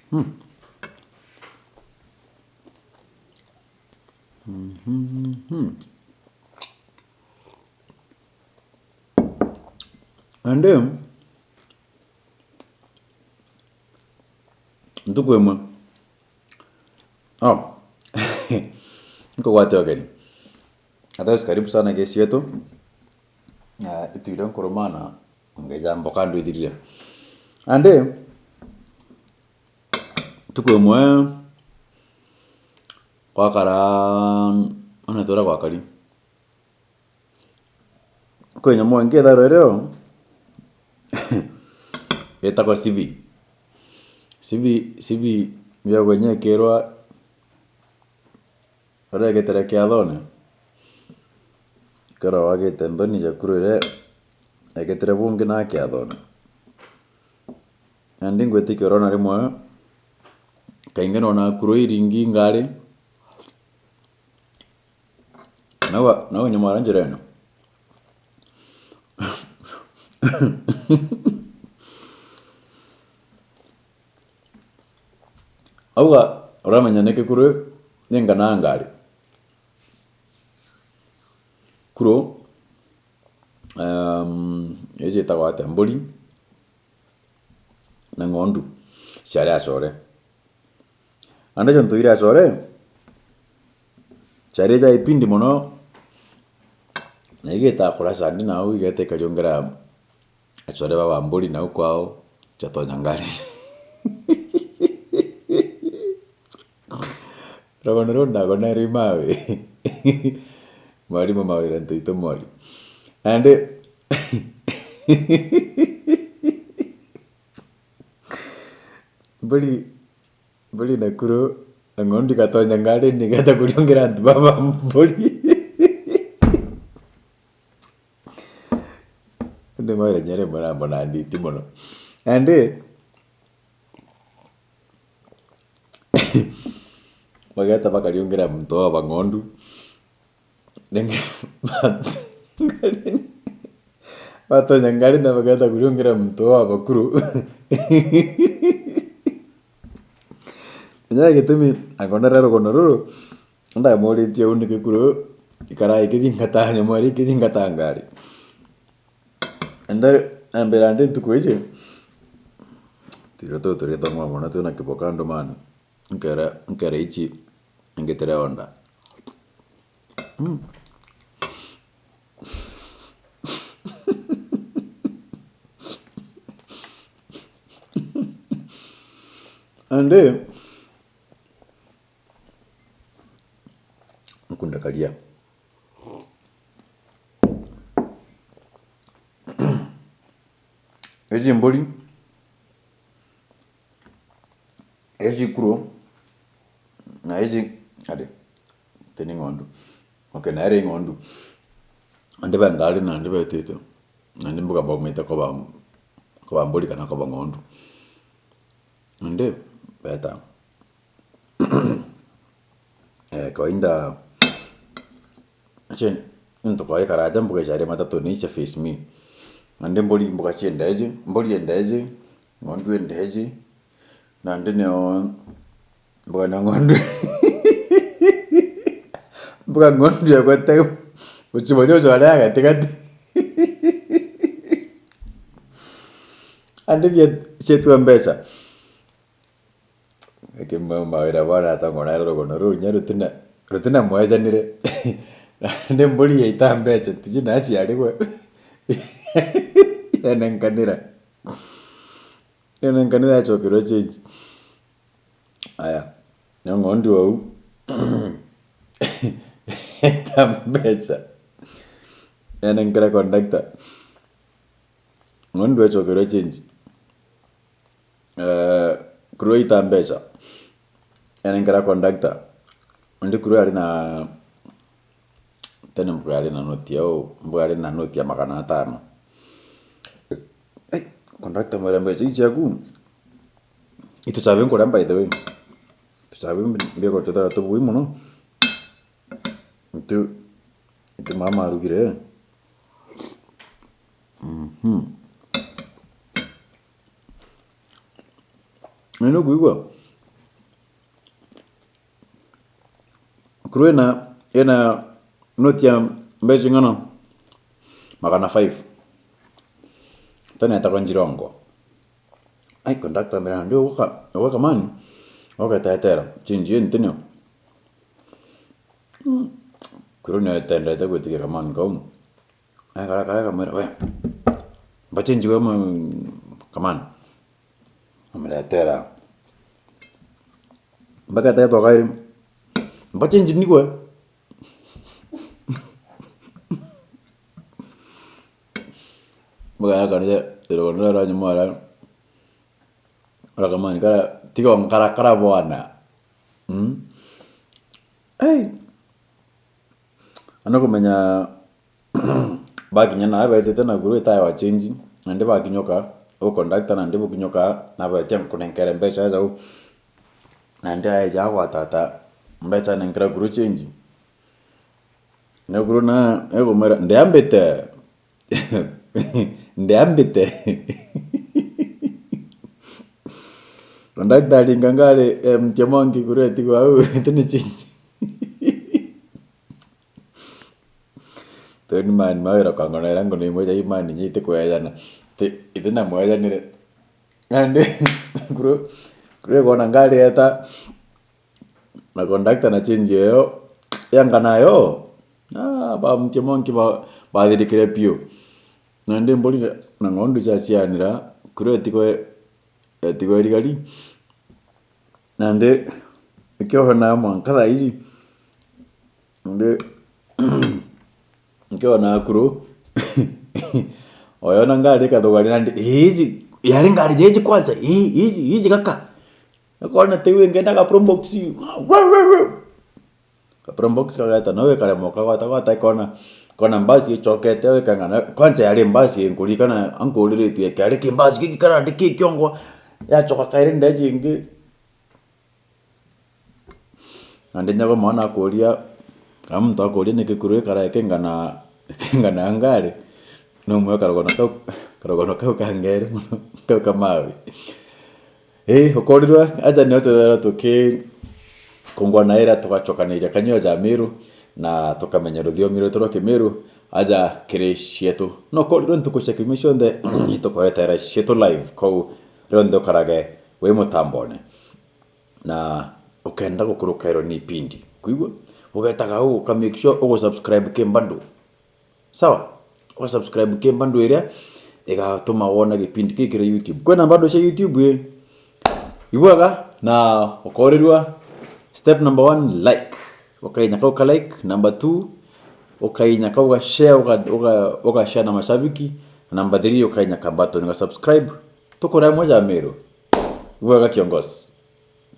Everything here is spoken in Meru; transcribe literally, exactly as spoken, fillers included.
Hmm. Mhm. And then, ntuku imwe. Oh. Nkugwate ugeni. Otherwise, karibu sana guest yetu. Ah, itwire nkurumana, ngeja mboka ndwithirire. And then, ntuku imwe, gwakara, ona twira gwakari. Kwi nyamu ingi itharwa irio itagwa sibi. Sibi, sibi biagwe inya ikirwa uria igitire kiathone. Ikirwa wagite nthoni ja kuru iria igitire bungi na kiathone. Nandi ngwitikia urona rimwe, kaingi nona kuru iringi ngari, Nau, nau nyamara njirene. Auga, uramenya niki kuru ni ngana ngari. Kuru, um, iji itagwa atia? Mburi na ng'ondu ciari acore. Nandi jontu iri acore, ciari ja ipindi mono, na igita kura sandi nau igeta ikariongera acore baba mburi nau kwao, ciatonya ngari. Rogano ruu ndagonere i mawe. Mwarimu mawira ntuito mori. Nandi mburi, mburi na kuru na ng'ondu igatonya ngarini igeta kuriongera antu baba mburi. Indi mawira nyere murambona nditi mono. Nandi bageta bakariungira muntu wao ba ng'ondu. Ringi batonya ngari na bageta kuriungira muntu wao bakuru. Kinya gitumi akonera rugono ruru, ndamuritie uu niki kuru ikara ikithingata nyamwari ikithingata ngari. Ende ambira ndi ntuku iji, tiro tu turithoma mono twina kiboka ndumani. Nkera, nkera ici ngitire onda. Mm. Ande nkunda karia. Iji mburi, iji kuro, na iji, ari, tini ng'ondu. Okay, na iri ng'ondu. Andi be ngari na andi betite. Na andi mbuga baumite koba, koba mburi kana koba ng'ondu. Andi beta. Eh, kawaida, ache, ntu kwa ikaraja mbuga cia ri matatu ni cia face me. Nandi mburi mbuga ciendeje, mburi endeje, ng'ondu endeje, nandi nio mbuga na ng'ondu. Mbuga ng'ondu yagwete uchiboria ucho aria gatigati. Andi bia cietua mbeca. Lakini mawira bwana atongora rugono ruu nya rutina, rutina mwejanire. Nandi mburi yaita mbeca, tiji na aciarigwe. Enenkanira. Enenkanira acokerwa change. Aya. Nio ng'ondu ou. Yaita mbeca. Enenkera conductor. Ng'ondu acokerwa change. Eh, kuru aita mbeca. Enenkera conductor. Indi kuru ari na, tene mbuga ari na noti ya u, mbuga ari na noti ya magana atano. Eh, conductor, mwira mbeca ici ciaku. Itucabi nkuria, by the way. Tucabi mbi-, mbia gutwithira tubui mono. Itu, itu mama arugire. Mhm. Na ni ukwigua? Rwina ina noti ya mbeca ing'ana? Magana five. Tene etagwa Njirongo. Ai, conductor ambira, "Ndi uguka, uguka Kamani, ugetetera change ii ntinio." Mm. Kuru ni etendete gwitikia Kamani kau. Aikara kara akamwira, "We, mba change we mu-, Kamani." Amuretera. Mpaka etetwa kairi. "Mba change nigwe." Mpaka yakanire irogano rira rwa nyuma ara, ara Kamani kara, tiga nkara kara bwana. Mm? Ei. Ana kumenya bakinya na betite na kuru itaewa change, nandi bakinyuka, u conductor nandi bukinyuka, na betia nkunenkere mbeca jau. Nandi aeja gwatata mbeca nenkera kuru change. Na kuru na egumwira, "Ndiambite." "Ndiambite." Conductor aringa ngari, eh, mtia mwangi kuru etigwa au, iti ni change. Toni mani mawira kwa ngona ira ngona imwe ja imani nyi iti kwejana. Ti, iti na mwejanire. Nandi, kuru, kuru kwona ngari eta, na conductor na change eyo, yanga nayo. Ah, ba mtia mwangi ba, bathirikire piu. Nandi mburire, na ng'ondu ciacianira, kuru etigwe, etigwe rigari. Nandi, ikiohona mwanka thaa iji. Nandi, ikiohona kuru. Oyona ngari ikathugania nandi, "Iji, yari ngari jeji kwanza, ii, iji, iji gaka." Akona tiu ingenda ka Probox. Ka Probox kageta, nawe karema ukagwata gwata, ikona, ikona mbasi icokete, wikanga na, kwanza yari mbasi inkurikana, ankuriritie kiari ki mbasi giki karandi ki kiongwa, yacoka kairi ndeji ingi. Na ndinya kwa mwana akuria, kana muntu akuria niki kuru ikara ikinga na, ikinga na ngari, no mwe karogano kau, karogano kau ka ngeri mono, kau ka mawe. Ii, ukorirwe, aja nio twethagirwa tukikungwa na iria tugacokaniria kanyua ja Miru, na tukamenya ruthiomi rwetu rwa Kimiru, aja kiri cietu. No ukorirwe ntuku cia kiumia cionthe, itukuretera cietu live, kou rionthe ukarage wi mutambone. Na ukenda gukurukairwa ni ipindi, kwigua? Ugetaga u, uka make sure ugu subscribe ki bundle. Sawa? Uga subscribe ki bundle iria igatuma wona gipindi kii kiri YouTube. Kwina bundle cia YouTube ii? Ibwega na ukorirua. Step number one, like. Ukainya kau ka like. Number two, ukainya kau ga share, uga, uga, uga share na mashabiki. Number three, ukainya ka button ga subscribe. Tukore amwe ja Miru. Ibwega kiongozi.